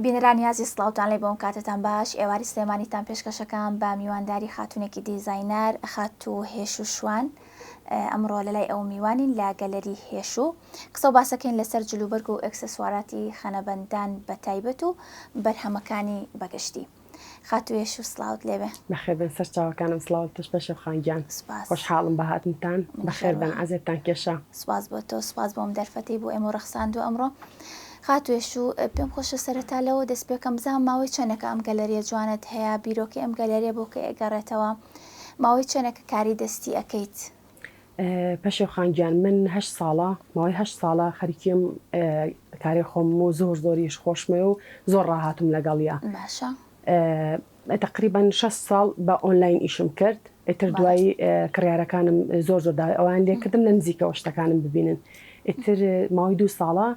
بینەرانی ئازیز سڵاوتان لێ بۆم کاتتان باش ئێواری سلێمانیتان پێشکەشەکەم بە میوانداری خاتونێکی دیزاینەر خاتوو هێشو شوان ئەمڕۆ لەلای ئەو میوانین لە گەلەری هێشو قسە و باسەکەین لەسەر جلوبەرگ و ئێکسسواراتی خەنەبەندان بە تایبەت و بەرهەمەکانی بەگشتی خاتوو هێشو سڵاوت لێبێ. بەخێربێن سەرچاوەکانم سڵاو لەتۆش پەشێو خان گیان سوپاس. خۆشحاڵم بە هاتنتان منیش بەخێربێن هەروەها. عەزێتتان کێشا. سوپاس بۆ تۆ سوپاس بۆ ئەم دەرفەتەی بۆ ئێمەو ڕەخساندووە ئەمڕۆ. خاتوو هێشو پێم خۆشە سەرەتا لەوە دەست پێکەم بزانم ماوەی چەنێکە ئەم گەلەریە جوانەت هەیە بیرۆکەی ئەم گەلەریە بۆ کەی ئەگەڕێتەوە ماوەی چەنێکە کاری دەستی ئەکەیت؟ پەشێو خان گیان من هەشت ساڵە ماوەی هەشت ساڵە خەریکی ئەم کارەی خۆمم و زۆر زۆریش خۆشمەوێ و زۆر ڕاهاتووم لەگەڵیا. باشە. تەقریبەن شەست ساڵ بە ئۆنلاین ئیشم کرد ئیتر دوایی کڕیارەکانم زۆر زۆر داوای ئەوان لێکردم لە نزیکەوە شتەکانم ببینن ئیتر ماوەی دوو ساڵە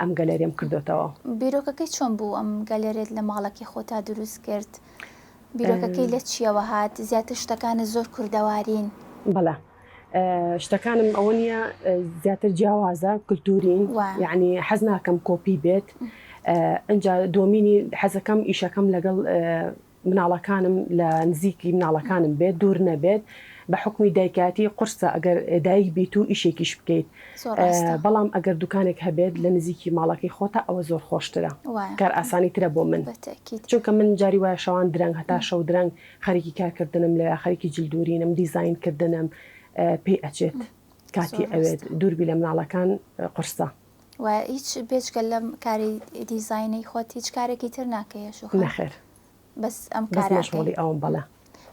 ئەم گەلەریم کردۆتەوە. بیرۆکەکەی چۆن بوو ئەم گەلەرێت لە ماڵەکەی خۆتا دروست کرد؟ بیرۆکەکەی لە چیەوە هات؟ زیاتر شتەکانت زۆر کوردەوارین. بەڵێ شتەکانم ئەوە نییە زیاتر جیاوازە کلتورین یعنی حەز ناکەم کۆپی بێت ئەجا دۆمینی حەزەکەم ئیشەکەم لەگەڵ مناڵەکانم لە نزیکی مناڵەکانم بێت دوور نەبێت بە حکومی دایکاتی قورسە ئەگەر دایک بیت و ئیشێکیش بکەیت بەڵام ئەگەر دوکانێک هەبێت لە نزیکی ماڵەکەی خۆتا ئەوە زۆر خۆشترە کار ئاسانی ترە بۆ من چونکە من جاری وایە شەوان درەنگ هەتا شەو درەنگ خەریکی کارکردنم لەوێ خەریکی جل دورینم دیزاین کردنم پێی ئەچێت کاتی ئەوێت دووربی لە مناڵەکان قورسە. و هیچ بێجگە لەم کاری دیزاینەی خۆت هیچ کارێکی تر ناکەی هێشوو خان؟ نەخێر. بەس ئەم بەس کارە مەشغوڵی ئەکەی؟ ئەوم بەڵێ.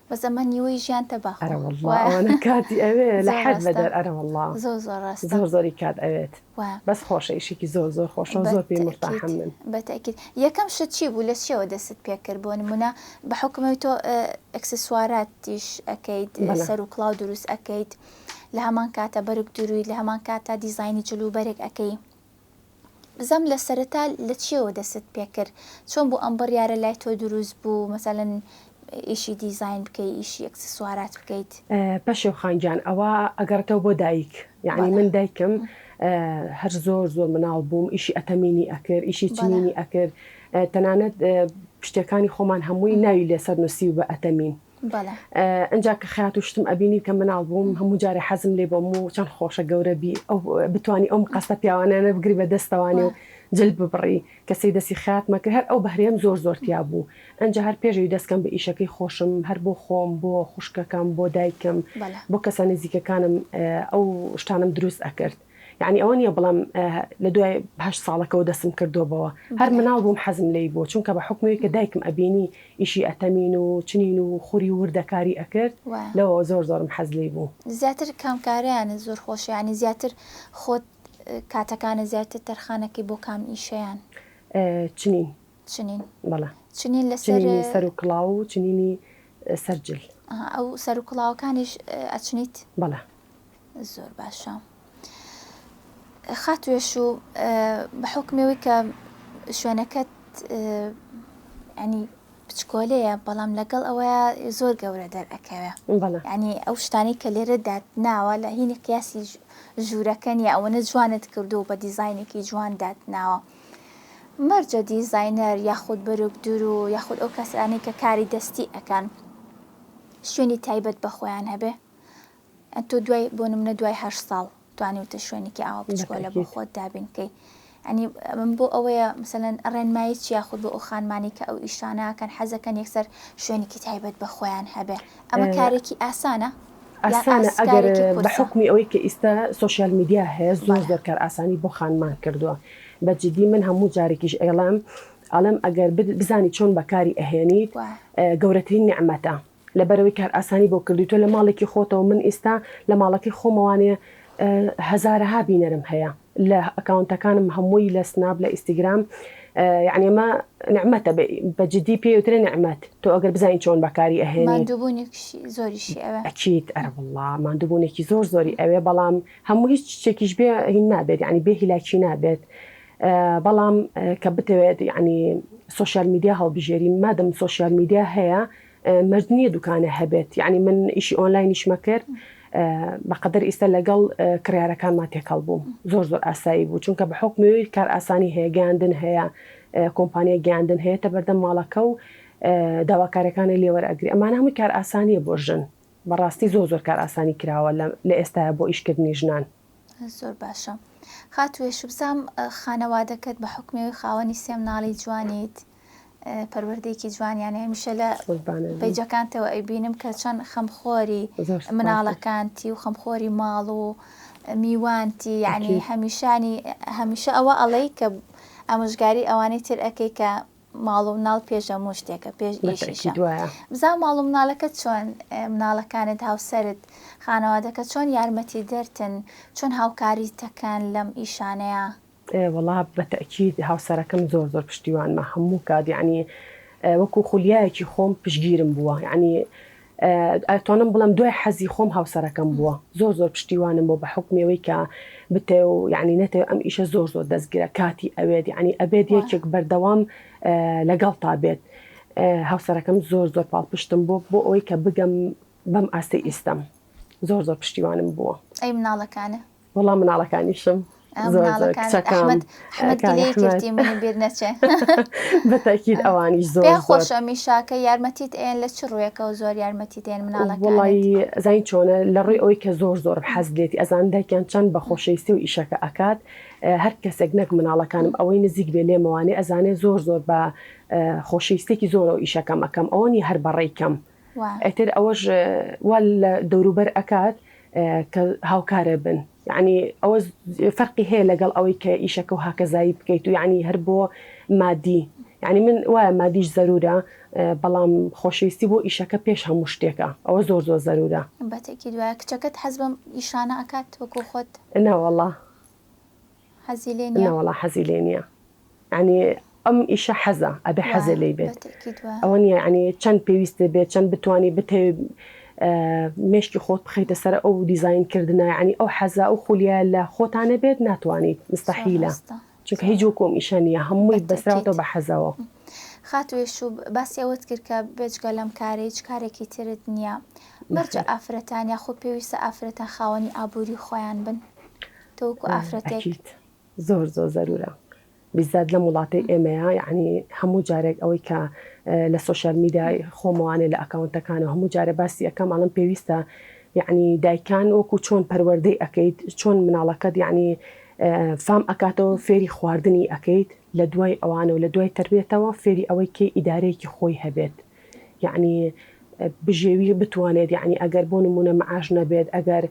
بەس ئەمە نیوەی ژیانتە باخۆ ئەرە وەڵڵا وایە؟ ئەوەنە کاتی ئەوێ لە زۆر حەد ڕاستە بەدەر ئەرە وەڵڵا زۆر زۆر ڕاستە. زۆر زۆری کات ئەوێت وایە. بەس خۆشە ئیشێکی زۆر زۆر خۆشە و زۆر پێی بەتەئکید مورتاحم من. بەتەئکید یەکەم شت چی بوو لە چیەوە دەستت پێ کرد بۆ نمونە بە حوکمەوەی تۆ ئێکسسواراتیش ئەکەیت بەڵێ. سەر و کڵاو دروست ئەکەیت لە هەمان کاتا بەرگ درویت لە هەمان کاتا دیزاینی جل و بەرگ ئەکەی بزانم لە سەرەتا لە چیەوە دەستت پێکرد چۆن بوو ئەم بڕیارە لای تۆ دروست بوو مەسەلەن ئیشی دیزاین بکەی ئیشی ئەکسسوارات بکەیت؟ پەشێو خان گیان ئەوە ئەگەڕێتەوە بۆ دایک یەعنی من دایکم هەر زۆر زۆر مناڵ بووم ئیشی ئەتەمینی ئەکرد ئیشی چنینی ئەکرد تەنانەت شتەکانی خۆمان هەمووی ناوی لەسەر نووسی و بە ئەتەمین ئنجا کە خەیات و شتم ئەبینی کە مناڵ بووم هەموو جارێ حەزم لێ بۆم و چەند خۆشە گەورە بی ئەو بتوانی ئەو مقەستە پیاوانانە بگری بە دەستەوانی و جل ببڕی کە سەی دەستی خەیاتمە کرد هەر ئەو بەهرەیەم زۆر زۆر تیا بوو ئنجا هەر پێش ئەوی دەست کەم بە ئیشەکەی خۆشم هەر بۆ خۆم بۆ خوشکەکەم بۆ دایکم بۆ کەسە نزیکەکانم ئەو شتانەم دروست ئەکرد. یەعنی ئەوە نییە بڵێم لە دوای هەشت ساڵەکەوە دەستم کردووە بەوە، هەر مناڵ بووم حەزم لێی بوو، چونکە بە حوکمی ئەوەی کە دایکم ئەبینی ئیشی ئەتەمین و چنین و خوری و وردەکاری ئەکرد، لەوەوە زۆر زۆرم حەز لێی بوو. زیاتر کام کارەیانت زۆر خۆشە یانی زیاتر خۆت کاتەکانت زیاتر تەرخانەکەی بۆ کام ئیشەیان؟ چنین. چنین. بەڵێ. چنین لەسەر. چنینی سەر و کڵاو و چنینی سەر جل. ئەها ئەو سەر و کڵاوەکانیش ئەچنیت؟ بەڵێ. زۆر باشە خاتوێش و بە حوکمەوەی کە شوێنەکەت ینی بچکۆلەیە بەڵام لەگەڵ ئەوەیە زۆر گەورە دەرئەکەوێ ینی ئەو شتانی کە لێرە دات ناوە لە هینی قیاسی ژوورەکە نیە ئەوەنە جوانت کردو بە دیزینێکی جوان دات ناوە مەرجە دیزینەر یاخود بەرگ درو یاخود ئەو کەسانی کە کاری دەستی ئەکەن شوێنی تایبەت بە خۆیان هەبێ تۆ دوای بۆ نمونە دوای هەشت ساڵ توانیوتە شوێنێکی ئاوا بچکۆلە بۆ خۆت دابین بکەی ئەنی من بۆ ئەوەیە مثلەن ڕێنمایی چی یاخود بۆ ئەو خانمانی کە ئەو ئیشانەکەن حەزەکەن یەکسەر شوێنێکی تایبەت بە خۆیان هەبێ ئەمە کارێکی ئاسانە ئاسانە ئەگەر بە حکومی ئەوەی کە ئیستا سۆشیال میدیا هەیە زۆر زۆر کار ئاسانی بۆ خانمان کردووە بە جدی من هەموو جارێکیش ئەیڵێم ئەڵێم ئەگەر بزانی چۆن بەکاری ئەهێنیت گەورەترین نیعمەتە لەبەرئەوەی کارئاسانی بۆ کردووی تۆ لە ماڵێکی خۆتەوە من ئیستا لە ماڵەکەی خۆمەوانێ هەزارەها بینەرم هەیە لە ئەکاونتەکانم هەمووی لە سناپ لە ئیستیگرام یعنی ئەمە نعمەتە بە جدی پێی وترێ نعمەت تۆ ئەگەر بزانی چۆن بەکاری ئەهێنی ماندووبوونێکیشی زۆریشی ئەوێ ئەکید ئەرە وەڵڵا ماندووبوونێکی زۆر زۆری ئەوێ بەڵام هەموو هیچ شتێکیش بێ هین نابێت یعنی بێ هیلاکی نابێت بەڵام کە بتەوێت یعنی سۆشیال میدیا هەڵبژێری مادەم سۆشیال میدیا هەیە مەرج نییە دوکانە هەبێت یعنی من ئیشی ئۆنلاینیشمە کرد بەقەدەر ئیستا لەگەڵ کڕیارەکانما تێکەڵ بووم زۆر زۆر ئاسایی بوو چونکە بە حکومی کار ئاسانی هەیە گەیاندن هەیە. کۆمپانیای گەیاندن هەیەتە بەردەم ماڵەکە و داواکاریەکانی لێ وەرئەگرێ ئەمانە هەمووی کارئاسانیە بۆ ژن بەڕاستی زۆر زۆر کارئاسانی کراوە لە ئێستایا بۆ ئیشکردنی ژنان. زۆر باشە خاتوو یەشوبزام خانەوادەکەت بە حوکمی ئەوەی خاوەنی سێ مناڵی جوانیت پەروەردەیەکی جوانیان هەمیشە لە پەیجەکانتەوە ئەیبینم کە چەند خەمخۆری مناڵەکانتی و خەمخۆری ماڵ و میوانتی یعنی هەمیشانی هەمیشە ئەوە ئەڵێی کە ئامۆژگاری ئەوانەی تر ئەەکەی کە ماڵ و مناڵ پێش هەموو شتێکە پێش ئیشیشە بزانە ماڵ و مناڵەکەت چۆن مناڵەکانت هاوسەرت خانەوادەکە چۆن یارمەتی دەرتن چۆن هاوکاریتەکەن لەم ئیشانەیە؟ وەڵا بە تەئکید هاوسەرەکەم زۆر زۆر پشتیوانمە هەموو کات یعنی وەکو خولیایەکی خۆم پشتگیرم بووە یعنی ئەتوانم بڵێم دوای حەزی خۆم هاوسەرەکەم بووە زۆر زۆر پشتیوانم بۆ بە حوکمی ئەوەی کە بتەوێ و یعنی نەتەوێ ئەم ئیشە زۆر زۆر دەستگرە کاتی ئەوێت یعنی ئەبێت یەکێک بەردەوام لەگەڵتا بێت هاوسەرەکەم زۆر زۆر پاڵپشتم بۆ بۆ ئەوەی کە بگەم بەم ئاستەی ئیستەم زۆر زۆر پشتیوانم بووە. ئەی مناڵەکانە؟ وەڵا مناڵەکانیشم زۆر زۆر کچەکەم ئەحمەد ئەحمەد کاک گلەیی ئەحمەد کردی منی بیر نەچێ بە تەئکید ئەوانیش زۆر پێیان زۆر خۆشە میشاکە یارمەتیت ئەیەن لە چ ڕوویەکەوە زۆر یارمەتیت ئەیەن مناڵەکانت؟ وەڵایی ئەزانی چۆنە لە ڕووی ئەوەی کە زۆر زۆرم حەز لێتی ئەزانم دایکیان چەند بە خۆشەویستی و ئیشەکە ئەکات هەر کەسێک نەک مناڵەکانم ئەوەی نزیک بێ لێمەوانێ ئەزانێ زۆر زۆر بە خۆشەویستێکی زۆرەوە ئیشەکەم ئەکەم ئەوە نیە هەر بەڕێی کەم ئیتر ئەوەش وا لە دەوروبەر ئەکات کە هاوکارە بن یعنی ئەوە فەرقی هەیە لەگەڵ ئەوەی کە ئیشەکە و هاکەزایی بکەیت و یعنی هەر بۆ مادی یعنی من وایە مادیش زەرورە بەڵام خۆشەویستی بۆ ئیشەکە پێش هەموو شتێکە ئەوە زۆر زۆر زەرورە. بەتەکید وایە کچەکەت حەز بەم ئیشانە ئەکات وەکو خۆت؟ نەوەڵا. حەزی لێ نیە؟ نەوەڵا حەزی لێ نیە یانی ئەم ئیشە حەزە ئەبێ حەزێ لێی بێت ئەوە نیە یانی چەند پێویستت بێت چەند بتوانی بتەوێ مێشکی خۆت بخەیتە سەر ئەو دیزاین کردنە یانی ئەو حەزە ئەو خولیایە لە خۆتا نەبێت ناتوانیت مستەحیلە چونکە هیچ وەکو ئەم ئیشە نیە هەمووی بەستراوەتەوە بە حەزەوە. خاتوو یەشوب باسی ئەوەت کرد کە بێجگە لەم کارە هیچ کارێکی ترت نییە مەرجە ئافرەتان یاخۆ پێویستە ئافرەتان خاوەنی ئابووری خۆیان بن؟ تۆ وەکو ئافرەتێک. ئەکید زۆر زۆر زەرورە بیزات لەم وڵاتەی ئێمەیە یعنی هەموو جارێک ئەوەی کە لە سۆشیال میدیای خۆمەوانێ لە ئەکاونتەکانەوە هەموو جارێ باسی ئەکەم ئەڵێم پێویستە یعنی دایکان وەکو چۆن پەروەردەی ئەکەیت چۆن مناڵەکەت یعنی فام ئەکاتەوە فێری خواردنی ئەکەیت لە دوای ئەوانەوە لە دوای تەربیەتەوە فێری ئەوەی کەی ئیدارەیەکی خۆی هەبێت یەعنی بژێوی بتوانێت یەعنی ئەگەر بۆ نمونە معاش نەبێت ئەگەر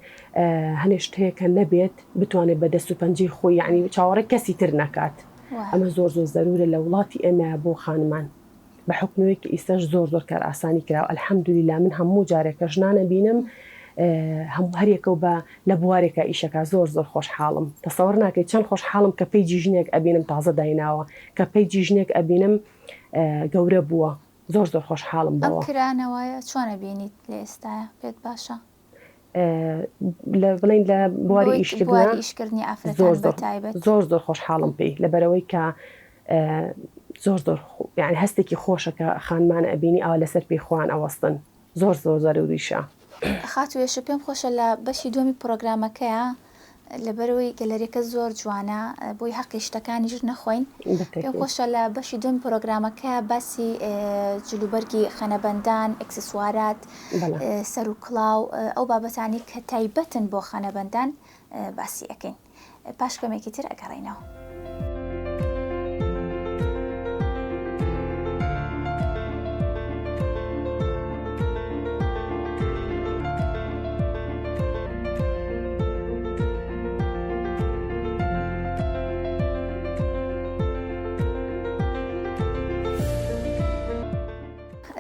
هەنێ شت هەیە کە نەبێت بتوانێت بە دەست و پەنجەی خۆی یەعنی چاوەڕێی کەسی تر نەکات ئەمە زۆر زۆر زەرورە لە وڵاتی ئێمە بۆ خانمان بە حوکمەوەی کە ئیستاش زۆر زۆر کارئاسانی کراوە الحمدللە من هەموو جارێک کە ژنانە بینم هەموو هەریەکە و بە لە بوارێکا ئیشەکا زۆر زۆر خۆشحاڵم تەسەوەر ناکەی چەند خۆشحاڵم کە پەیجی ژنێک ئەبینم تازە دایناوە کە پەیجی ژنێک ئەبینم گەورە بووە زۆر زۆر خۆشحاڵم ئەم بەوە. کرانەوەیە چۆن ئەبینیت لە ئێستایا پێت باشە؟ لە بڵێین لە بواری بۆی ئیشکردنا بواری ئیشکردنی ئافرەتان زۆر بە زۆر تایبەت. زۆر زۆر خۆشحاڵم پێی لەبەرئەوەی کە زۆر زۆر یانی هەستێکی خۆشە کە خانمان ئەبینی ئاوا لەسەر پێی خۆیان ئەوەستن زۆر زۆر زەروریشە. خاتوو یەشە پێم خۆشە لە بەشی دووەمی پڕۆگرامەکەیا لەبەرئەوەی گەلەریەکە زۆر جوانە بۆی هەقی شتەکانیش نەخۆین پێم خۆشە لە بەشی دوم پرۆگرامەکە باسی جلوبەرگی خەنەبەندان ئەکسسوارات سەر و کڵاو ئەو بابەتانی کە تایبەتن بۆ خەنەبەندان باسی ئەەکەین پاش کەمێکی تر ئەگەڕینەوە.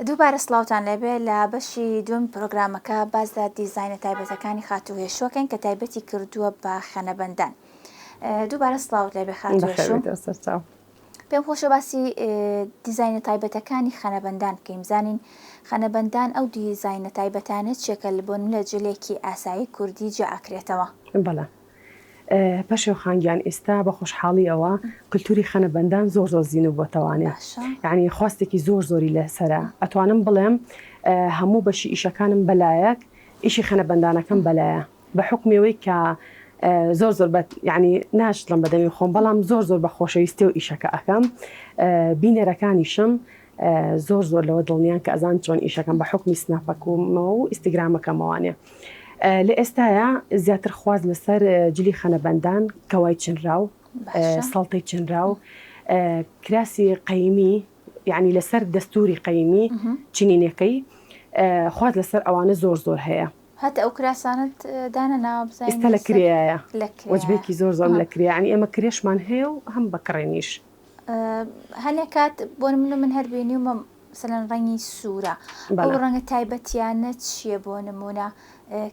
دووبارە سڵاوتان لێبێ لە بەشی دووەمی پرۆگرامەکە باس لە دیزاینە تایبەتەکانی خاتوو هێشوەکەین کە تایبەتی کردووە بە خەنەبەندان دووبارە سڵاوت لێبێ خاتوو هێشوو. پێم خۆشە باسی دیزاینە تایبەتەکانی خەنەبەندان بکەین بزانین خەنەبەندان ئەو دیزاینە تایبەتانە چیە کە بۆ لە جلێکی ئاسایی کوردی جیا ئەکرێتەوە؟ بەڵێ پەشێو خان گیان ئیستا بە خۆشحاڵیەوە کلتوری خەنەبەندان زۆر زۆر زینوو بۆتەوانێ یانی خواستێکی زۆر زۆری لەسەرە ئەتوانم بڵێم هەموو بەشی ئیشەکانم بەلایەک ئیشی خەنەبەندانەکەم بەلایە بە حوکمی ئەوەی کە. زۆر زۆر بە یعنی ناشڵم بە دەمی خۆم بەڵام زۆر زۆر بە خۆشەویستی و ئیشەکە ئەکەم بینەرەکانیشم زۆر زۆر لەوە دڵنیان کە ئەزان چۆن ئیشەکەم بە حکمی سناپەکەمەوە و ئیستگرامەکەمەوانێ لە ئێستاە زیاتر خواز لەسەر جلی خەنەبەندان کەوای چنراو سەڵتەی چنراو کراسی قەیمی یعنی لەسەر دەستوری قەیمی چنینەکەی خواز لەسەر ئەوانە زۆر زۆر هەیە. هەتا ئەو کراسانەت دانەناوە بزانین ئێستا لە کرێیە وەجبێکی زۆر زۆرم لە کرێ یعنی ئێمە کرێشمان هەیە و هەم بە کڕێنیش. هەنێ کات بۆ نمونە من هەر بینیومە مەسەلەن ڕەنگی سوورە ئەو ڕەنگە تایبەتیانە چییە بۆ نمونە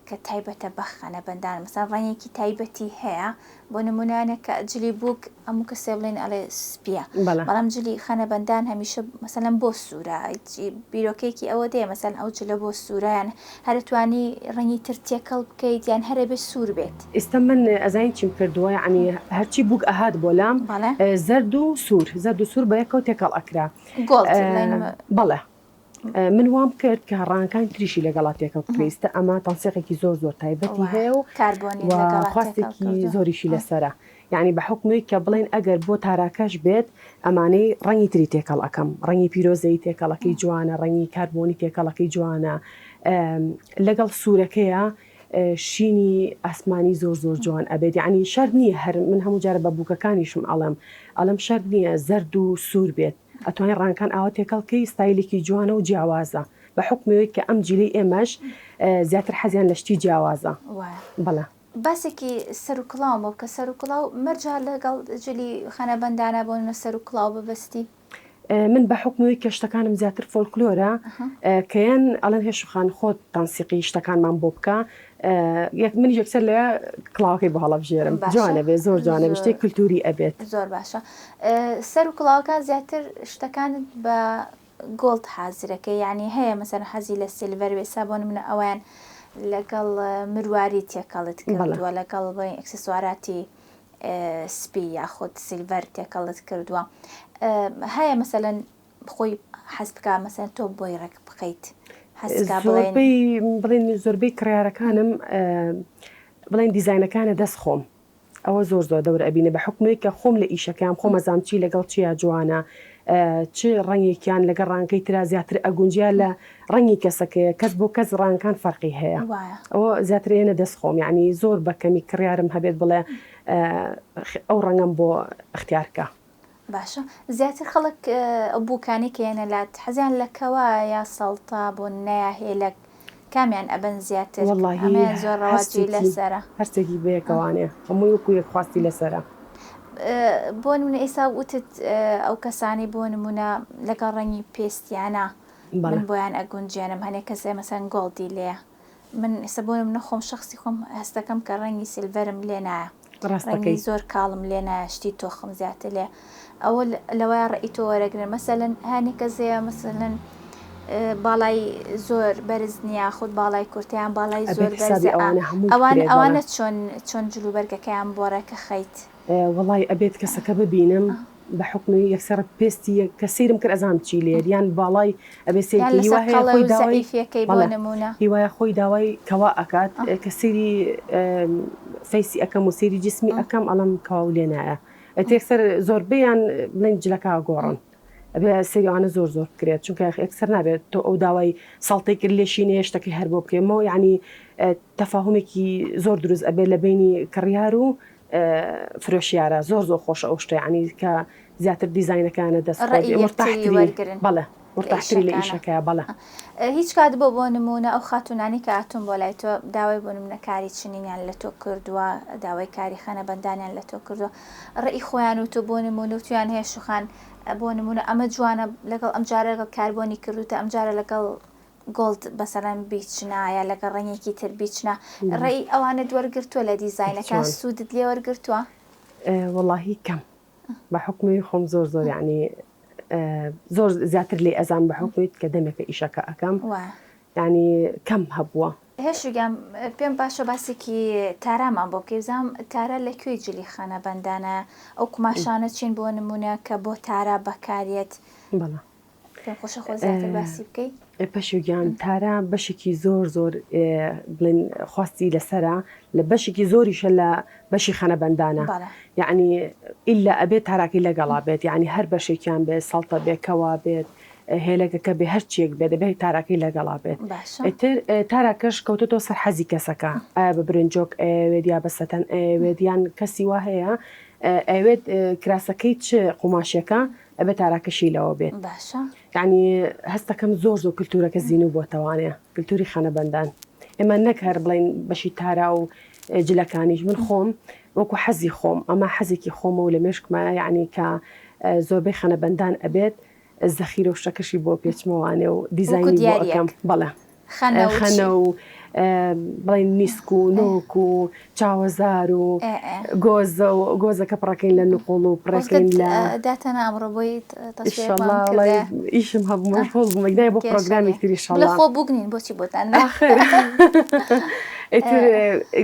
کە تایبەتە بە خەنەبەندان مەسەلەن ڕەنگێکی تایبەتی هەیە بۆ نمونانە کە جلی بووک هەموو کەسێ بڵێن ئەڵێ سپیە بەڵام جلی خەنەبەندان هەمیشە مەسەلەن بۆ سوورە بیرۆکەیەکی ئەوە دێ مەسەلەن ئەو جلە بۆ سوورە یان هەرتوانی ڕەنگی تر تێکەڵ بکەیت یان هەرە بێ سوور بێت. ئیستا من ئەزانی چیم کردووە یەعنی هەرچی بووک ئەهات بۆ لام زەرد و سوور زەرد و سوور بە یەکەوە تێکەڵ ئەکرا gold بڵێن بەڵێ من وام کرد کە ڕەنگەکانی تریشی لەگەڵا تێکەڵ بکرێ ئیستا ئەمە تەنسیقێکی زۆر زۆر تایبەتی هەیە و کاربۆنی لەگەڵا تێکەڵ خواستێکی زۆریشی لەسەرە یانی بە حوکمی کە بڵێن ئەگەر بۆ تاراکەش بێت ئەمانەی ڕەنگی تری تێکەڵ ئەکەم ڕەنگی پیرۆزەیی تێکەڵەکەی جوانە ڕەنگی کاربۆنی تێکەڵەکەی جوانە لەگەڵ سوورەکەیە شینی ئاسمانی زۆر زۆر جوان ئەبێت یعنی شەرت نییە هەر من هەموو جارە بە بووکەکانیشم ئەڵێم ئەڵێم شەرت نییە زەرد و سوور بێت ئەتوانی ڕەنگەکان ئاوا تێکەڵ کەی ستایلێکی جوانە و جیاوازە بە حوکمی ئەوەی کە ئەم جیلەی ئێمەش زیاتر حەزیان لە شتی جیاوازە وایە. بەڵێ. باسێکی سەر و کڵاوم بۆ بکە سەر و کڵاو مەرجە لەگەڵ جلی خەنەبەندانا بۆ نمونە سەر و کڵاو ببەستی؟ من بە حوکمی ئەوەی کە شتەکانم زیاتر فۆلکلۆرە کە یان ئەڵێن هێشو خان خۆت تەنسیقی شتەکانمان بۆ بکە یەک منیش یەکسەر لە کڵاوەکەی بۆ هەڵەبژێرم جوانە بێ زۆر جوانە بێ شتێک کلتوری ئەبێت. زۆر باشە سەر و کڵاوەکان زیاتر شتەکانت بە gold حازرەکەی یانی هەیە مەسەلەن حەزی لە silver بێ سا بۆ نمونە ئەویان لەگەڵ مرواری تێکەڵت کردووە لەگەڵ بڵێین ئەکسسواراتی سپی یاخود silver تێکەڵت کردووە هەیە مەسەلەن خۆی حەز بکا مەسەلەن تۆ بۆی ڕێک بخەیت حەز بکا بڵێن زۆربەی بڵێن زۆربەی کڕیارەکانم بڵێن دیزاینەکانە دەست خۆم ئەوە زۆر زۆر دەور ئەبینێ بە حوکمێک کە خۆم لە ئیشەکەیام خۆم ئەزانم چی لەگەڵ چیا جوانە چ ڕەنگێکیان لەگەڵ ڕەنگەکەی ترا زیاتر ئەگونجیا لە ڕەنگی کەسەکەیە کەس بۆ کەس ڕەنگەکان فەرقی هەیە ئەوە زیاتر ئێنە دەست خۆم یعنی زۆر بە کەمی کڕیارم هەبێت بڵێ ئەو ڕەنگەم بۆ اختیار کە. باشە زیاتر خەڵک ئەو بووکانەی کە یەنە لات حەزیان لە کەوا یا سەڵتە بۆ نەیا هێلەک کامیان ئەبەن زیاتر وەڵاهی ئەمەیان زۆر ڕەواجی هەرسێکی لەسەرە. هەرسێکی بەیەکەوانێ هەمووی وەکو یەک خواستی لەسەرە. بۆ نمونە ئێستا وتت ئەو کەسانەی بۆ نمونە لەگەڵ ڕەنگی پێستیانە بەڵێ. من بۆیان ئەگونجێنم هەنێ کەسێ مەسەن gold ی لێیە من ئێستا بۆ نمونە خۆم شەخسی خۆم هەستەکەم کە ڕەنگی silver م لێ نایە ڕەنگی ڕاستەکەی. زۆر کاڵم لێ نایە شتی تۆخم زیاتر لێ ئەوە لەوەیە ڕەئی تۆ وەرەگرن مەسەلەن هەنێ کەس هەیە مەسەلەن باڵای زۆر بەرز نییە خود باڵای کورتیان باڵای ئەبێت زۆر حسابی بەرزە ئەوانە هەمووی ئەوان بکرێت بەڵێ. ئەوانە چۆن چۆن جلوبەرگەکەیان بۆ ڕێکەخەیت؟ وەڵای ئەبێت کەسەکە ببینم بە حوکمی یەکسەر پێستی کە سەیرم کرد ئەزانم چی لێیەت یان باڵای ئەبێ یان سەیرکەی لەسەر هیوا هەیە قەڵەو خۆی داوای زەعیفیەکەی بۆ بەڵێ نمونە. هیوایە خۆی داوای کەوا ئەکات کە سەیری فەیسی ئەکەم و سەیری جسمی ئەکەم ئەڵێم کەواو لێ نایە ئیتر یەکسەر زۆربەیان بڵێن جلەکە ئەگۆڕن ئەبێ سەیری ئەوانە زۆر زۆر بکرێت چونکە یەکسەر نابێت تۆ ئەو داوای سەڵتەی کرد لێشی نەیە شتەکەی هەر بۆ بکەی مۆ یعنی تەفاهومێکی زۆر دروست ئەبێت لە بەینی کڕیار و فرۆشیارە زۆر زۆر خۆشە ئەو شتە یعنی کە زیاتر دیزاینەکانە دەست خۆت ڕەئی یەکتری مرتاحتری وەرگرن بەڵێ لە مرتاحتری لە ئیشەکانە. ئیشەکەیا بەڵێ. هیچ کات بۆ بۆ نموونە ئەو خاتوونانەی کە هاتوون بۆ لای تۆ داوای بۆ نموونە کاری چنینیان لە تۆ کردووە داوای کاری خەنەبەندانیان لە تۆ کردووە ڕێی خۆیان و تۆ بۆ نموونە وتویان هەیە شوخان بۆ نموونە ئەمە جوانە لەگەڵ ئەم جارە لەگەڵ کاربۆنی کردوتە ئەم جارە لەگەڵ gold بەسەلەن بیچنە یا لەگەڵ ڕەنگێکی تر بیچنە ڕێی ئەوانت وەرگرتووە لە دیزاینەکان چۆن؟ سوودت لێ وەرگرتووە؟ وەڵاهی کەم بە حوکمی خۆم زۆر زۆر یعنی زۆر زیاتر لێ ئەزان بە حوکمی کە دەمێکە ئیشەکە ئەکەم وایە. یعنی کەم هەبووە. هێشو گیان پێم باشە باسێکی تارامان بۆ بکەی بزانم تارا لە کوێی جلی خانەبەندانە ئەو قوماشانە چین بۆ نمونە کە بۆ تارا بەکاریەت؟ بەڵێ. پێم خۆشە خۆ زیاتر باسی بکەی. پەشیو گیان تارا بەشێکی زۆر زۆر بڵێن خواستی لەسەرە لە بەشێکی زۆریشە لە بەشی خەنەبەندانە یعنی ئیلا ئەبێت تاراکەی لەگەڵا بێت یعنی هەر بەشێکیان بێت سەڵتە بێ کەوا بێت هێلەکەکە بێ هەر چیەک بێت دەبێت تاراکەی لەگەڵا بێت ئیتر تاراکەش کەوتۆتەوە سەر حەزی کەسەکە ئایا بە برنجۆک ئەیەوێت یا بە سەتەن ئەیەوێت یان کەسی وا هەیە ئەیەوێت کراسەکەی چ قوماشێکە ئەبێت تاراکەشی لەوە بێت باشە. یەعنی هەستەکەم زۆر زۆر کلتورەکە زینوو بۆتەوانێ کلتوری خەنەبەندان ئێمە نەک هەر بڵێین بەشی تارا و جلەکانیش من خۆم وەکو حەزی خۆم ئەمە حەزێکی خۆمە و لە مێشکمایە یەعنی کە زۆربەی خەنەبەندان ئەبێت زەخیرە و شتەکەشی بۆ پێچمەوانێ و وەکو دیزاینی بۆ ئەکەم دیاریەک بەڵێ خەنە و چی؟ خەنە و بڵێین نیسک و نۆک و چاوەزار و ئێ ئێ. گۆزە و گۆزەکە پڕەکەین لە نقوڵ و خۆزگەت پڕەکەین لە داتەنا ئەمڕۆ بۆی تەسویرێکمان ئیشەڵا وەڵای بکردایە. ئیشم هەبوو ئاه مەشغوڵ بووم ئەگنای بۆ کێشە پڕۆگرامی نیە تر بڵێ ئیشەڵا. خۆ بووک نین بۆچی بۆتان نا. ئاخر ئیتر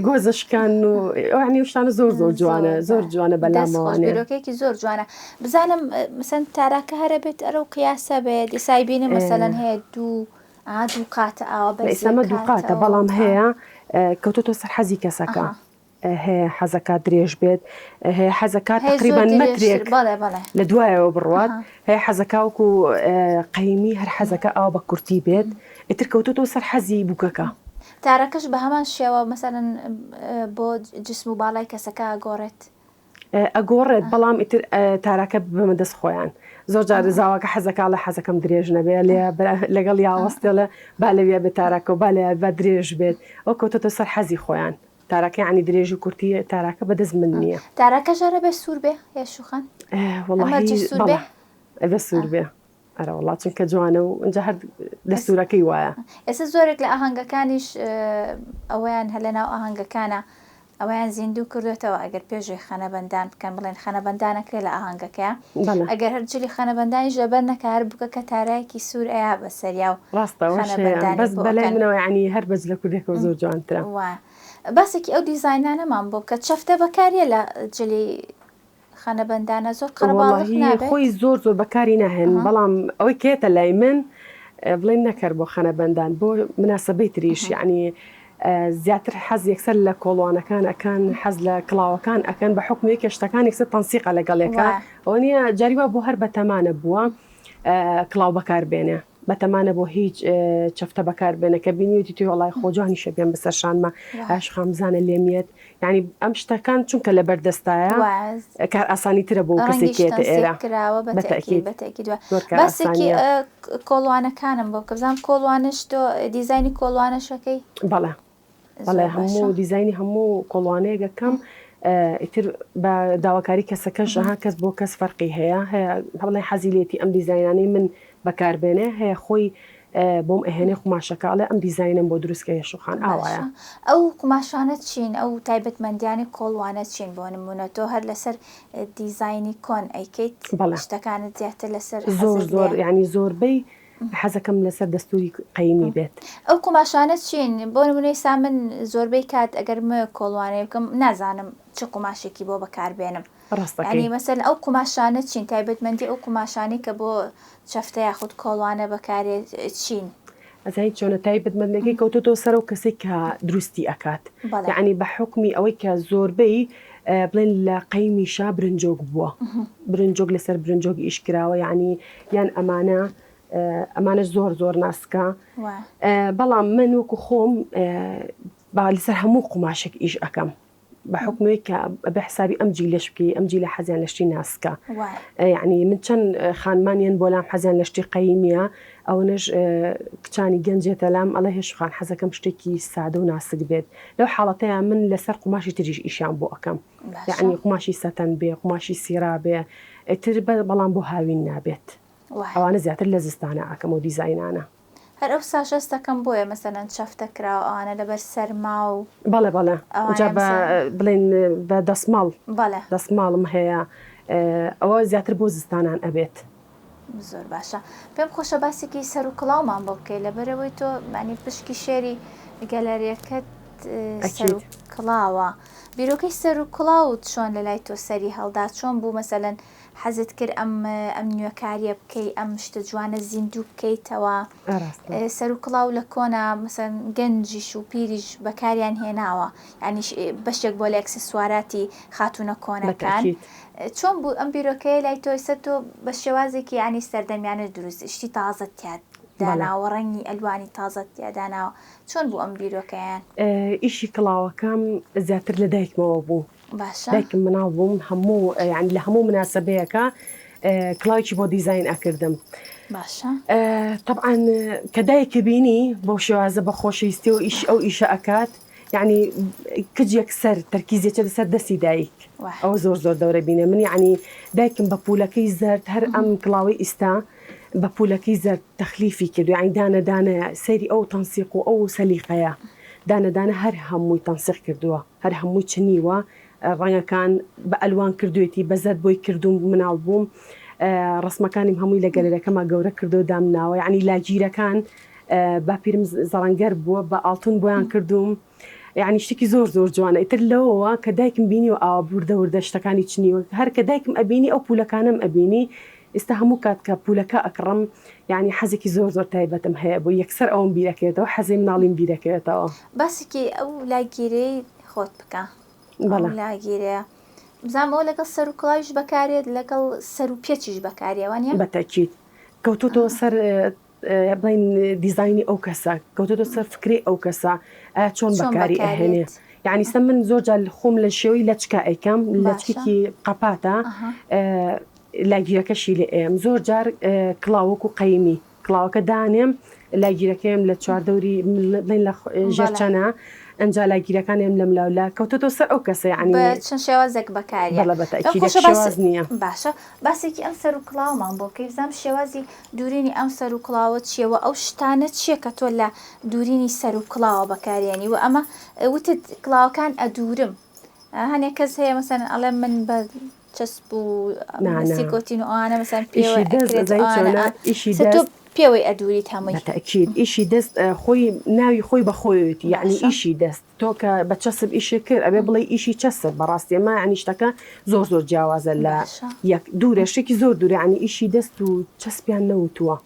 گۆزە شکان و یەعنی ئەو شتانە زۆر زۆر جوانە زۆر زۆر جوانە دەست خۆش بەلامەوانێ. بیرۆکەیەکی زۆر جوانە بزانم مەسەن تاراکە هەرە بێت ئەرەو قیاسە بێت ئیسای بینم مەسەلەن هەیە دوو ئا دوو قاتە ئاوا لە بەرزی ئیسەمە دووقاتە کاتەوە بەڵام ئا هەیە کەوتۆتەوە سەر حەزی کەسەکە ئەها هەیە حەزەکات درێژ بێت هەیە حەزەکات هەیە زۆر تقریبان درێژتر مەترێک بەڵێ بەڵێ لە دوایەوە بڕوات ئەها هەیە حەزەکا وەکو قەیمی هەر حەزەکە ئاوا بە کورتی بێت ئیتر کەوتۆتەوە سەر حەزی بووکەکە. تارەکەش بە هەمان شێوە مەسەلەن بۆ جسم و باڵای کەسەکە ئەگۆڕێت؟ ئەگۆڕێت بەڵام ئیتر تاراکە ببەمە دەست خۆیان زۆر جار زاواکە حەزەکا ئەڵێ حەزەکەم درێژ نەبێ لێ لەگەڵ یاوەستێ ئەڵێ با لەویا بێت تاراکە و با لەویا با درێژ بێت ئەو کەوتۆتە سەر حەزی خۆیان تاراکە یانی درێژ و کورتی تاراکە بەدەست من نییە. تاراکەش هەر ئەبێ سوور بێ هێشوو خان؟ وەڵاهی ئەمەرجی سوور بێ؟ بەڵێ ئەبێ سوور بێ. ئەرەوەڵا چونکە جوانە و ئینجا هەر دەستورەکەی وایە. ئێستا زۆرێک لە ئاهەنگەکانیش ئەوەیان هەر لەناو ئاهەنگەکانە ئەوەیان زیندوو کردوێتەوە ئەگەر پێشوی خەنەبەندان بکەن بڵێن خەنەبەندان ئەکرێ لە ئاهەنگەکەیا ئەگەر هەر جلی خەنەبەندانیش لەبەر نەکا هەر بووکەکە تارایەکی سوور ئەیا بەسەریا و ڕاستە ئەوەش هەیە خەنەبەندانی بەس بۆ بەلای ئەکەن. منەوە یانی هەر بە جلە کوردیەکەوە زۆر جوانترە. وایە باسێکی ئەو دیزاینانەمان بۆ بکە چەفتە بەکاریە لە جلی خانەبەندانە زۆر قەرەباڵغ وەڵاهی نابێت؟ خۆی زۆر زۆر بەکاری ناهێنن بەڵام ئەوەی کە یەتە لای من بڵێن نەکەر بۆ خانەبەندان بۆ مناسەبەی تریش یەعنی زیاتر حەز یەکسەر لە کۆڵوانەکان ئەکەن حەز لە کڵاوەکان ئەکەن بە حوکمی یەکێ شتەکان یەکسەر تەنسیقە لەگەڵ یەکا ئەوە نییە جاری وا بۆ هەر بەتەمانە بووە کڵاو بەکار بێنێ بەتەمانە بۆ هیچ چەفتە بەکار بێنە کە بینیوتی توی وەڵای خۆ جوانیشە بێم بەسەر شانمە ئاشخام بزانە لێمیەت یانی ئەم شتەکان چونکە لەبەر دەستایە کار ئاسانی ترە بۆ کەسێک ڕەنگیش کێتە تەنسیق ئێرە کراوە بە بە تەئکید تەئکید بە تەئکید وایە زۆر کار باسێکی ئاسانیە کۆڵوانەکانم بۆ بکە بزانم کۆڵوانەش تۆ دیزاینی کۆڵوانەشەکەی بەڵێ بەڵێ زۆر باشە هەموو دیزاینی هەموو کۆڵوانەیەک ئەکەم ئیتر بە داواکاری کەسەکەش ئەها کەس بۆ کەس فەرقی هەیە هەیە هەڵێ حەزی لێتی ئەم دیزاینانەی من بەکار بێنێ هەیە خۆی بۆم ئەهێنێ قوماشەکە ئەڵێ ئەم دیزاینەم بۆ دروست کە هێشو خان ئاوایە. باشە ئەو قوماشانە چین ئەو تایبەتمەندیانەی کۆڵوانە چین بۆ نمونە تۆ هەر لەسەر دیزاینی کۆن ئەیکەیت بەڵێ. شتەکانت زیاتر لەسەر زۆر حەزت زۆر لێیە؟ یانی زۆربەی حەزەکەم لەسەر دەستوری قەیمی بێت. ئەو قوماشانە چین بۆ نمونە ئیستا من زۆربەی کات ئەگەر بمەوێ کۆڵوانەیە بکەم نازانم چ قوماشێکی بۆ بەکار بێنم ڕاستەکەی. یانی مەسەلەن ئەو قوماشانە چین تایبەتمەندی ئەو قوماشانەی کە بۆ چەفتە یاخود کۆڵوانە بەکارێ چین؟ ئەزانی چۆنە تایبەتمەندەکەی کەوتۆتەوە سەر ئەو کەسەی کە دروستی ئەکات یەعنی بە حوکمی ئەوەی کە زۆربەی بڵێن لە قەیمیشا برنجۆک بووە برنجۆک لەسەر برنجۆک ئیش کراوە یەعنی یان ئەمانە ئەمانە زۆر زۆر ناسکە بەڵام من وەکو خۆم با لەسەر هەموو قوماشێک ئیش ئەکەم بە حوکمەوەی کە ئەبێ حسابی ئەم جیلەش بکەی ئەم جیلە حەزیان لە شتی ناسکە یعنی من چەند خانمان یەن بۆ لام حەزیان لە شتی قەیمیە ئەوەنەش کچانی گەنجێتە لام ئەڵێ هێشخان حەزەکەم شتێکی سادە و ناسک بێت لەو حاڵەتەیە من لەسەر قوماشی تریش ئیشیان بۆ ئەەکەم یعنی قوماشی سەتەن بێ قوماشی سیرا بێ ئیتر بەڵام بۆ هاوین نابێت ئەوانە زیاتر لە زستانە ئەکەم و دیزاینانە. هەر ئەو ساشەس دەکەم بۆیە مەسەلەن چەفتە کراوە ئەوانە لەبەر سەرما و بەڵێ بەڵێ جا ئەوانە بە مەسەلەن بڵێن بە دەسماڵ بەڵێ. دەسماڵم هەیە ئەوە زیاتر بۆ زستانان ئەبێت. زۆر باشە پێم خۆشە باسێکی سەر و کڵاومان بۆ بکەی لەبەرئەوەی تۆ یانی پشکی شێری گەلەریەکەت سەر و ئەکید. کڵاوە بیرۆکەی سەر و کڵاوت چۆن لەلای تۆ سەری هەڵدا چۆن بوو مەسەلەن. حەزت کرد ئەم ئەم نوێکاریە بکەی ئەم شتە جوانە زیندوو بکەیتەوە سەر و کڵاو لە کۆنا مەسەن گەنجیش و پیریش بەکاریان هێناوە یانی بەشێک بۆ لە ئەکسسواراتی خاتوونە کۆنەکان چۆن بوو ئەم بیرۆکەیە لای تۆ ئێستا تۆ بە شێوازێکی یانی سەردەمیانە دروست شتی تازەت تیا داناوە ڕەنگی ئەلوانی تازەت تیا داناوە چۆن بوو ئەم بیرۆکەیان؟ ئیشی کڵاوەکەم زیاتر لە دایکمەوە بوو باشە. دایکم مناڵ بووم هەموو یانی لە هەموو مناسەبەیەکا کڵاوێکی بۆ دیزاین ئەکردم. باشە. تەبعەن کە دایکە بینی بەو شێوازە بە خۆشەویستیەوە ئیش ئەو ئیشە ئەکات یانی کچ یەکسەر تەرکیزی ئەچێتە سەر دەستی دایک ئەوە زۆر زۆر دەورە بینێ من یانی دایکم بە پولەکەی زەرد هەر ئەم کڵاوەی ئیستا بە پولەکەی زەرد تەخلیفی کردوە یانی دانە دانەیە سەیری ئەو تەنسیق و ئەو سەلیقەیە دانە دانە هەر هەمووی تەنسیق کردووە. هەر هەمووی چنیوە ڕەنگەکان بە ئەلوان کردوێتی بە زەرد بۆی کردووم مناڵ بووم ڕسمەکانیم هەمووی لە گەلەرەکەما گەورە کردو دامناوە یعنی لاگیرەکان باپیرم زەڕەنگەر بووە بە ئاڵتون بۆیان کردووم یعنی شتێکی زۆر زۆر جوانە ئیتر لەوەوە کە دایکم بینیوە ئاوا وردە وردە شتەکانی چنیوە هەر کە دایکم ئەبینی ئەو پولەکانەم ئەبینی ئیستا هەموو کات کە پولەکە ئەکڕم یانی حەزێکی زۆر زۆر تایبەتم هەیە بۆی یەکسەر ئەوەم بیرەکەوێتەوە حەزی مناڵیم بیرەکەوێتەوە. باسێکی ئەو لاگیرەی خۆت بکە ئەو بەڵێ. لاگیرەیە بزانم ئەوە لەگەڵ سەر و کڵاویش بەکارێت لەگەڵ سەر و پێچیش بەکاریە وانیە؟ بە تەئکید کەوتۆتەوە سەر بڵێین دیزاینی ئەو کەسە کەوتۆتە سەر فکرەی ئەو کەسە ئایا چۆن چۆن بەکاری ئەهێنێ بەکارێت یعنی سە من زۆر جار خۆم لە شێوەی لەچکە ئەیکەم باشە لەچکێکی قەپاتە ئەها لاگیرەکەشی لێ ئەیەم زۆر جار کڵاو وەکو قەیمی کڵاوەکە دانێم لاگیرەکەیم لە چواردەوری بڵێن لە ژێر بەڵێ چەنە ئەنجا لاگیرەکانیم لەم لاو لا کەوتۆتەوە سەر ئەو کەسە یعنی بە چەند شێوازێک بەکاریە بەڵێ بە پێم تەئکید یەک خۆشە باس شێواز نییە. باشە باسێکی ئەم سەر و کڵاوەمان بۆ بکەی بزانم شێوازی دورینی ئەم سەر و کڵاوە چیە وە ئەو شتانە چیە کە تۆ لە دورینی سەر و کڵاوە بەکاریێنی وە ئەمە وتت کڵاوەکان ئەدورم هەنێک کەس هەیە مەسەلەن ئەڵێ من بە چەسپ و نا نا سیکۆتین و ئەوانە مەسەلەن ئیشی پێوەی دەست ئەکرێت ئەزانی ئەوانە چۆنە ئا ئیشی سە تۆ دەست پێوەی ئەدوریت هەمووی بە تەئکید ئیشی دەست خۆی ناوی خۆی بە خۆیەتی یەعنی باشە ئیشی دەست تۆ کە بە چەسپ ئیشت کرد ئەبێ بڵێی ئیشی چەسپ بەڕاستی ئەمە یەعنی شتەکە زۆر زۆر جیاوازە لە باشە یەک دوورە شتێکی زۆر دوورە یەعنی ئیشی دەست و چەسپیان نەوتووە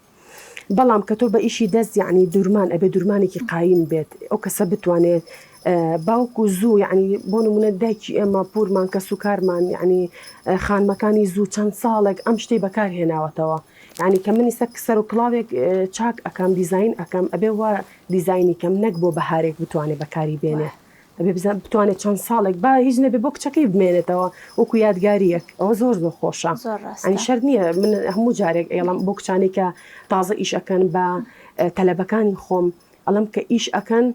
بەڵام کە تۆ بە ئیشی دەست یەعنی دورمان ئەبێ دورمانێکی قایم بێت ئەو کەسە بتوانێت باوک و زوو یەعنی بۆ نمونە دایکی ئێمە پورمان کەس و کارمان یەعنی خانمەکانی زوو چەند ساڵێک ئەم شتەی بەکار هێناوەتەوە یەعنی کە من ئیستا سەر و کڵاوێک چاک ئەکەم دیزاین ئەکەم ئەبێ وا دیزاینی کەم نەک بۆ بەهارێک بتوانێ بەکاری بێنێ ئەبێ بزان بتوانێت چەند ساڵێک با هیچ نەبێ بۆ کچەکەی بمێنێتەوە وەکو یادگاریەک ئەوە زۆر زۆر خۆشە زۆر ئەنی ڕاستە. شەرت نییە من هەموو جارێک ئەیڵم بۆ کچانەی کە تازە ئیش ئەکەن بە تەلەبەکانی خۆم ئەڵێم کە ئیش ئەکەن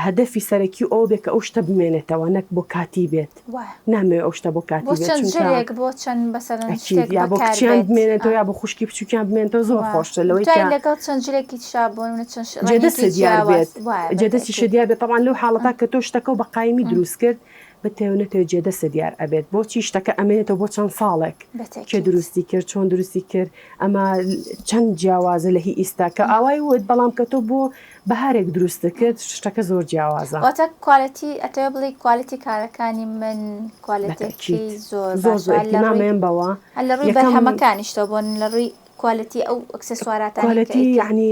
هەدەفی سەرەکی ئەوە بێ کە ئەو شتە بمێنێتەوە نەک بۆ کاتی بێت وایە. نامەوێ ئەو شتە بۆ بۆ کاتی بێت چەند چونکە جلێک بۆ چەند مەسەلەن ئەکید شتێک یا بۆ بەکار کچیان بێت بمێنێتەوە ئا یا بۆ خوشکی بچووکیان بمێنێتەوە زۆر وایە خۆشترە لەوەی کە بتوانین لەگەڵ چەند جلێکی ترا بۆ نمونە چەند ش- جێ ڕەنگێکی دەستت دیار جیاواز بێت وایە جێ دەستیشت بەتەئکید دیار بێت تەبعەن لەو حاڵەتا کە تۆ شتەکەو بە قایمی دروست کرد بتەوێ و نەتەوێ جێ دەستت دیار ئەبێت بۆچی شتەکە ئەمێنێتەوە بۆ چەند ساڵێک کێ بەتەئکید دروستی کرد چۆن دروستی کرد ئەمە چەند جیاوازە لە هی ئیستا کە ئاوای وت بەڵام کە تۆ بۆ بەهارێک دروستت کرد شتەکە زۆر جیاوازە. واتە کوالێتی ئەتەوێ بڵێی کوالێتی کارەکانی من کوالێتێکی بەتەئکید زۆر زۆر باشە زۆر لە ئیهتیمام ڕووی ئەیەم بەوە لە ڕووی یەکەم بەرهەمەکانیشتەوە بۆ لە ڕووی کوالێتی ئەو ئەکسسواراتانەی کە کوالێتی ئەیکەی یەعنی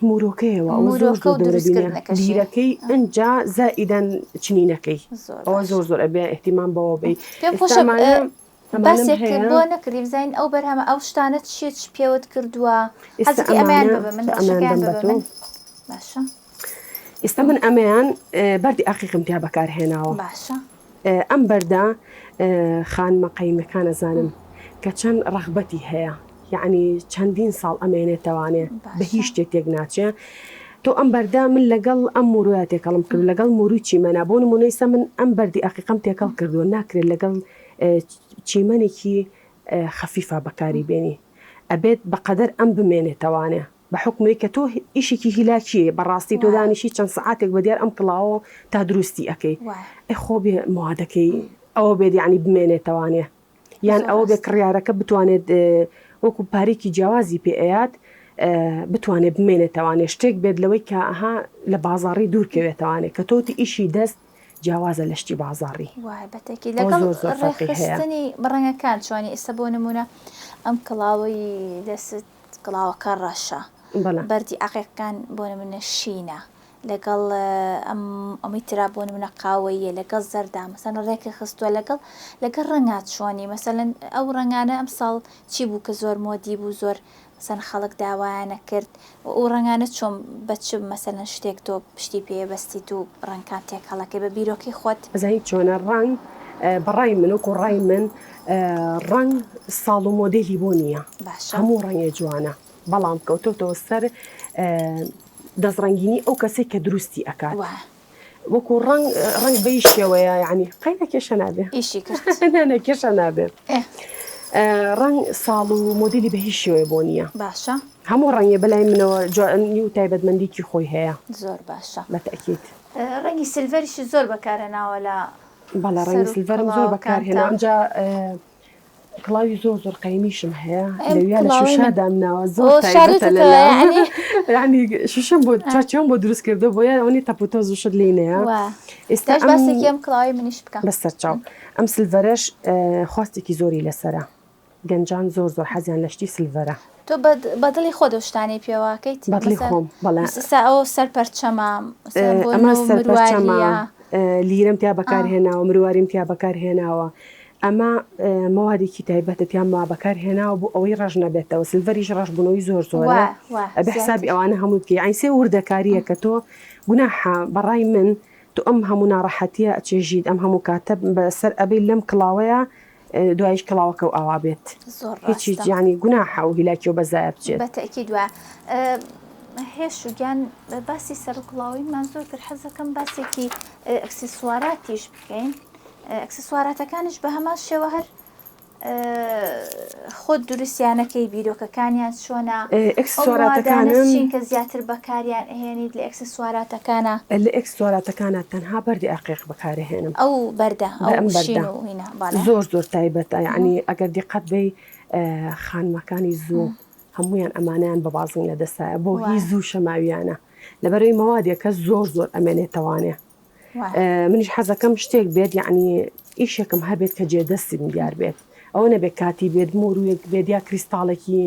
مورۆکەیەوە ئەوە زۆر مورۆکە زۆر و دەورە بینە دروستکردنەکەشی بیرەکەی ئنجا زائیدەن چنینەکەی زۆر ئەوە باشە زۆر زۆر ئەبێ ئیهتیمام بەوە بەی پێم ئێستا خۆشە ئەمانە ئەمانەم باسێک هەیە بۆ نەکردی بزانین ئەو بەرهەمە ئەو شتانە چیە چ پێوت کردووە ئێستا حەزەکەی ئەمەیان ئەمانە ببە من جا ئەمەیان ڕەشەکەیان بەم بە ببە تۆ من باشە ئێستا من ئەمەیان بەردی ئەقیقم تیا بەکار هێناوە باشە ئەم بەردە خانمە قەیمەکان ئەزانن کە چەند ڕەغبەتی هەیە یەعنی چەندین ساڵ ئەمێنێتەوانێ بە باشە هیچ شتێ تێک ناچێ تۆ ئەم بەردە من لەگەڵ ئەم مورویا تێکەڵم کرد لەگەڵ موروی چیمەنا بۆ نمونە ئیستا من ئەم بەردی ئەقیقەم تێکەڵ کردووە ناکرێت لەگەڵ چیمەنێکی خەفیفا بەکاری بێنی ئەبێت بەقەدەر ئەم بمێنێتەوانێ بە حوکمەوەی کە تۆ ئیشێکی هیلاکیە بەڕاستی تۆ وایە دانیشی چەند سەعاتێک بەدیار ئەم کڵاوەوە تا دروستی ئەکەی وایە ئەی خۆ بێ موادەکەی ئەوە بێت یانی بمێنێتەوانێ یان زۆر ئەوە بێ ڕاستە. کڕیارەکە بتوانێت وەکو پارێکی جیاوازی پێ ئەیات بتوانێت بمێنێتەوانێ شتێک بێت لەوەی کە ئەها لە بازاڕی دوور کەوێتەوانێ کە تۆ وتی ئیشی دەست. جیاوازە لە شتی بازاڕی. وایە بەتەکی ئەوە لەگەڵ زۆر زۆر فەرقی هەیە. ڕێکخستنی ڕەنگەکان چۆنی ئێستا بۆ نمونە ئەم کڵاوەی دەست کڵاوەکە ڕەشە بەڵێ. بەردی عەقیقەکان بۆ نمونە شینە لەگەڵ ئەم ئەمەی ترا بۆ نمونە قاوەییە لەگەڵ زەردا مەسەن ڕێکە خستووە لەگەڵ لەگەڵ ڕەنگا چۆنی مەسەلەن ئەو ڕەنگانە ئەمساڵ چی بوو کە زۆر مۆدی بوو زۆر مەسەن خەڵک داوایان ئەکرد و ئەو ڕەنگانە چۆن بە چ مەسەلەن شتێک تۆ پشتی پێ بەستیت و ڕەنگکان تێکەڵەکەی بە بیرۆکەی خۆت؟ ئەزانی چۆنە ڕەنگ بە ڕای من وەکو ڕای من ڕەنگ ساڵ و مۆدێلی بۆ نییە باشە هەموو ڕەنگێ جوانە بەڵام کەوتۆتەوە سەر دەستڕەنگینی ئەو کەسەی کە دروستی ئەکات وایە. وەکو ڕەنگ ڕەنگ بەی شێوەیە یعنی قەینا کێشە نابێ ئیشی کرد نا نا کێشە نابێ ئێ ڕەنگ ساڵ و مۆدیلی بە هیچ شێوەیە بۆ نییە باشە هەموو ڕەنگێ بەلای منەوە جوانی و تایبەتمەندیکی خۆی هەیە زۆر باشە بە تەئکید. ڕەنگی silver یشی زۆر بەکارهێناوە لە بەڵێ سەر ڕەنگی و silver م زۆر بەکارهێنا کڵاوەکانتا. ئەمجا کڵاوی زۆر زۆر قەیمیشم هەیە ئەم لەویا لە کڵاوەی شوشا من دامناوە زۆر ئۆ تایبەتە شاردووتەوە لەلام یەعنی یعنی شوشەم بۆ چوارچێوەم بۆ دروست کردووە بۆیە ئەوەنی تەپ و تۆز و شت لێی نەیە وا ئێستا داش ئەم باسێکی ئەم کڵاوەی منیش بکە بەسەر چاو ئەم silver ەش خواستێکی زۆری لەسەرە گەنجان زۆر زۆر حەزیان لە شتی silver ە. تۆ بە دڵی خۆت ئەو شتانەی پێوەکەیت؟ بە دڵی خۆم بەڵێ. ئێستا ئەوە سەر پەرچەمە مەسەلەن بۆ ئەمە نۆ سەر پەرچەمە مروارییە. لیرەم تیا بەکار هێناوە مرواریم تیا بەکار هێناوە ئەمە مەوادێکی تایبەتە تیا ما بەکار هێناوە بۆ ئەوەی ڕەش نەبێتەوە silver یش ڕەشبوونەوەی زۆر زۆرە وا وا ئەبێ حسابی زیاتر. ئەوانە هەمووی بکەی یانی سێ وردەکارییە کە تۆ گوناحە بەڕای من تۆ ئەم هەموو ناڕەحەتیە ئەچێژیت ئەم هەموو کاتە بەسەر ئەبەی لەم کڵاوەیە دوایش کڵاوەکەو ئاوا بێت زۆر هیچ هیچ ڕاستە. یانی گوناحە ئەو هیلاکیەو بە زایە بچێت. بە تەئکید وایە. هێشو گیان باسی سەر و کڵاوەیمان زۆر کرد حەزەکەم باسێکی ئەکسسواراتیش بکەین ئەکسسواراتەکانیش بە هەمان شێوە هەر خۆت دروستیانەکەی بیرۆکەکانیان چۆنە ئەو موادانە ئێکسسواراتەکانم چین کە زیاتر بەکاریان ئەهێنیت لە ئێکسسواراتەکانا؟ لە ئێکسسواراتەکانا تەنها بەردی عەقیق بەکارەهێنم. ئەو بەردە بە ئەو ئەم شین بەردە و هینا بەڵێ. زۆر زۆر تایبەتە یەعنی ئەگەر دیقەت بەی خانمەکانی زوو هەموویان ئەمانەیان بە بازنگ لە دەستایە بۆ هی وایە. زوو شەماویانە لەبەرئەوەی مەوادێکە زۆر زۆر ئەمێنێتەوانێ. منیش حەزەکەم شتێک بێت یعنی ئیشێکم هەبێت کە جێدەستیم دیار بێت ئەوە نەبێت کاتی بێت مۆرویەک بێت یا کریستاڵێکی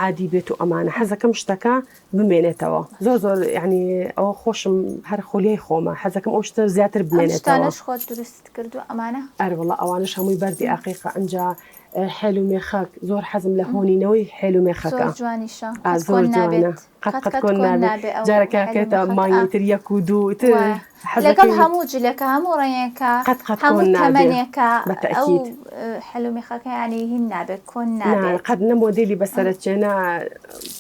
عادی بێت و ئەمانە حەزەکەم شتەکە بمێنێتەوە زۆر زۆر یعنی ئەوە خۆشم هەر خولیای خۆمە حەزەکەم ئەو شتە زیاتر بمێنێتەوە. ئەم شتانەش خۆت دروستت کردووە ئەمانە؟ ئەرێ وەڵا ئەوانەش هەمووی بەردی عەقیقە ئەنجا حێل و مێخەک زۆر حەزم لە هۆنینەوەی حێل و مێخەکە. زۆر جوانیشە ئا قەت کۆن زۆر جوانە نابێت. قەت قەت قەت قەت کۆن کۆن نابێ نابێ ئەو جارەکە حێل و کێتە مێخەکە ئا مانگی تر یەک و دوو تر وایە لەگەڵ حەزەکەی هەموو جلێکە هەموو ڕەنگێکە قەت قەت هەموو کۆن نابێ تەمەنێکە بە ئەو تەئکید. حێل و مێخەکە یانی هین نابێت کۆن نا نابێت. قەت نە مۆدێلی بەسەرە چێ نا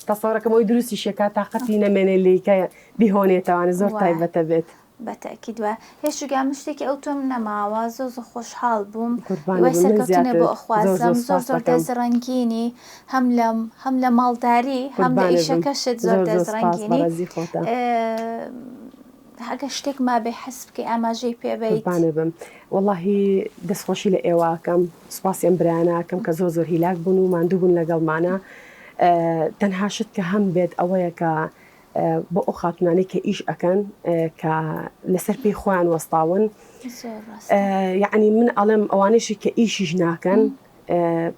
تەسەورەکەم ئەوەی دروستیشی کا تاقەتی نەمێنێ لێی کە بیهۆنێتەوانێ زۆر وایە. تایبەتە بێت. بە تەئکید وایە. هێشو گیان من شتێکی ئەوتۆم نەماوە زۆر زۆر خۆشحاڵ بووم قوربانت هیوای بم من سەرکەوتنت زیاتر بۆ زۆر ئەخوازم زۆر زۆر سوپاست زۆر دەکەم. دەست ڕەنگینی هەم لە هەم لە ماڵداری هەم لە قوربانت بم ئیشەکەشت زۆر زۆر زۆر دەست سوپاس ڕەنگینی بەڕێزی خۆتە. ئەگەر شتێک مابێ حەز بکەی ئاماژەی پێ بەیت. قوربانت بم وەڵاهی دەستخۆشی لە ئێوە ئەکەم سوپاسی ئەم برایانە ئەکەم کە زۆر زۆر هیلاک بوون و ماندوو بوون لەگەڵمانا تەنها شت کە هەم بێت ئەوەیە کە بۆ ئەو خاتونانەی کە ئیش ئەکەن کە لەسەر پێی خۆیان وەستاون یعنی من ئەڵێم ئەوانەشی کە ئیشیش ناکەن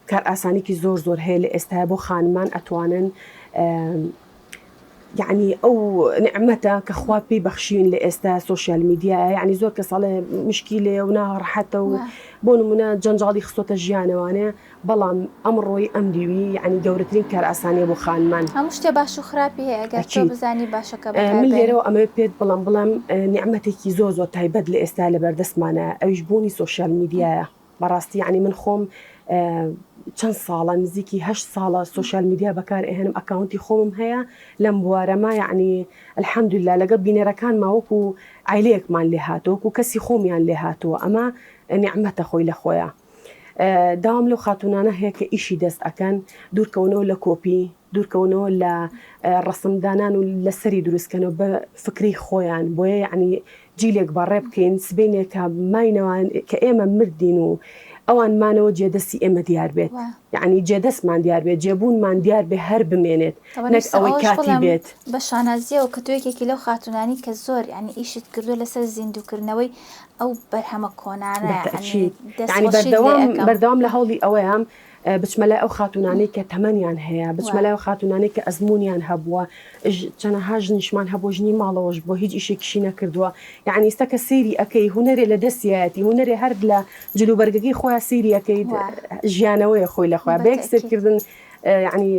کار ئاسانێکی زۆر زۆر هەیە لە ئێستا بۆ خانمان ئەتوانن یعنی ئەو نعمەتە کە خوا پێی بەخشین لە ئێستا سۆشیال میدیایە یعنی زۆر کەس ئەڵێ مشکیلەیە و ناڕەحەتە و بۆ نمونە جەنجاڵی خستۆتە ژیانەوانێ بەڵام ئەمڕۆی ئەم دیوی یەعنی گەورەترین کارئاسانیە بۆ خانمان. هەموو شتێ باش و خراپی هەیە ئەگەر تۆ ئەکید. بزانی باشەکە بەکار من بێنی. لێرەوە ئەمەوێت پێت بڵێم بڵێم نیعمەتێکی زۆر زۆر تایبەت لە ئێستا لەبەردەستمانە ئەویش بوونی سۆشیال میدیایە بەڕاستی یەعنی من خۆم چەند ساڵە نزیکی هەشت ساڵە سۆشیال میدیا بەکار ئەهێنم account ی خۆمم هەیە لەم بوارەما یەعنی الحمدللە لەگەڵ بینەرەکانما وەکو عایلەیەکمان لێهاتووە وەکو کەسی خۆمیان لێهاتووە ئەمە نیعمەتە خۆی لە خۆیا. داوام لەو خاتوونانە هەیە کە ئیشی دەست ئەکەن دوورکەونەوە لە کۆپی دوورکەونەوە لە ڕەسم دانان و لەسەری دروستکەنەوە بە فکری خۆیان بۆیە یعنی جیلێک بەڕێ بکەین سبینێ کە ماینەوان کە ئێمە مردین و ئەوان مانەوە جێدەستی ئێمە دیار بێت یەعنی جێدەستمان دیار بێت جێبوونمان دیار بێ هەر بمێنێت نەک ئەوەی کاتی بێت. بە شانازیەوە کە تۆ یەکێکی لەو خاتوونانی کە زۆر یانی ئیشت کردووە لەسەر زیندووکردنەوەی ئەو بەرهەمە کۆنانە بە تەئکید یانی بەردەوام بەردەوام لە هەوڵی ئەوەیام بچمە لای ئەو خاتوونانەی کە تەمەنیان هەیە، بچمە لای ئەو خاتوونانەی کە ئەزموونیان هەبووە، چەنەها ژنیشمان هەبووە ژنی ماڵەوەش بووە هیچ ئیشێکیشی نەکردووە، یەعنی ئیستا کە سەیری ئەکەی هونەرێ لە دەستیایەتی، هونەرێ هەر لە جلوبەرگەکەی خۆیا سەیری ئەکەیت ژیانەوەیە خۆی لە خۆیا، بە یەک سەیرکردن یەعنی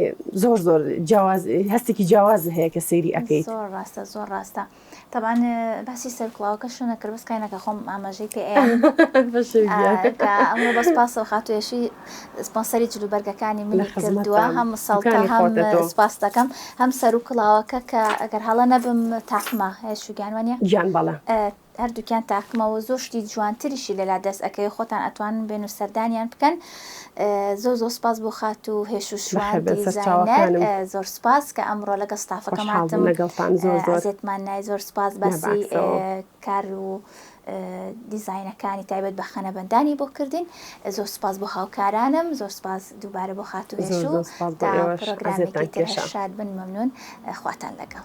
زۆر زۆر جیاواز هەستێکی جیاواز هەیە کە سەیری ئەکەیت. زۆر ڕاستە زۆر ڕاستە. تەبعەن باسی سەرکڵاوەکەشم نەکرد بەس قەینەکە خۆم ئاماژەی پێ ئەیەم کە ئەمڕۆ بە سپاسەوە خاتوو هێشوی سپۆنسەری جلوبەرگەکانی منی کردووە هەم سەڵتە هەم سپاس دەکەم هەم سەر و کڵاوەکە کە ئەگەر هەڵە نەبم تاقمە هێشو گیان وانە گیان بەڵێ هەردووکیان تاقمەوە زۆر شتی جوانتریشی لەلا دەست ئەکەوێ خۆتان ئەتوانن بێن و سەردانیان بکەن زۆر زۆر سپاس بۆ خاتوو هێشو شوان بەخێربێن دیزاینەر سەرچاوەکانم. زۆر سپاس کە ئەمڕۆ لەگەڵ ستافەکەم خۆشحاڵ هاتم بووم لەگەڵتان زۆر زۆر. ئەزێتمان نای زۆر سپاس نە باسی بەعەکسەوە. کار و دیزاینەکانی تایبەت بە خەنەبەندانی بۆ کردین زۆر سپاس بۆ هاوکارانم زۆر سپاس دووبارە بۆ خاتوو زۆر هێشو زۆر سپاس بۆ تا ئێوەش پرۆگرامێکی ئەزێتتان تر هەر کێشا. شاد بن مەمنون خواتان لەگەڵ.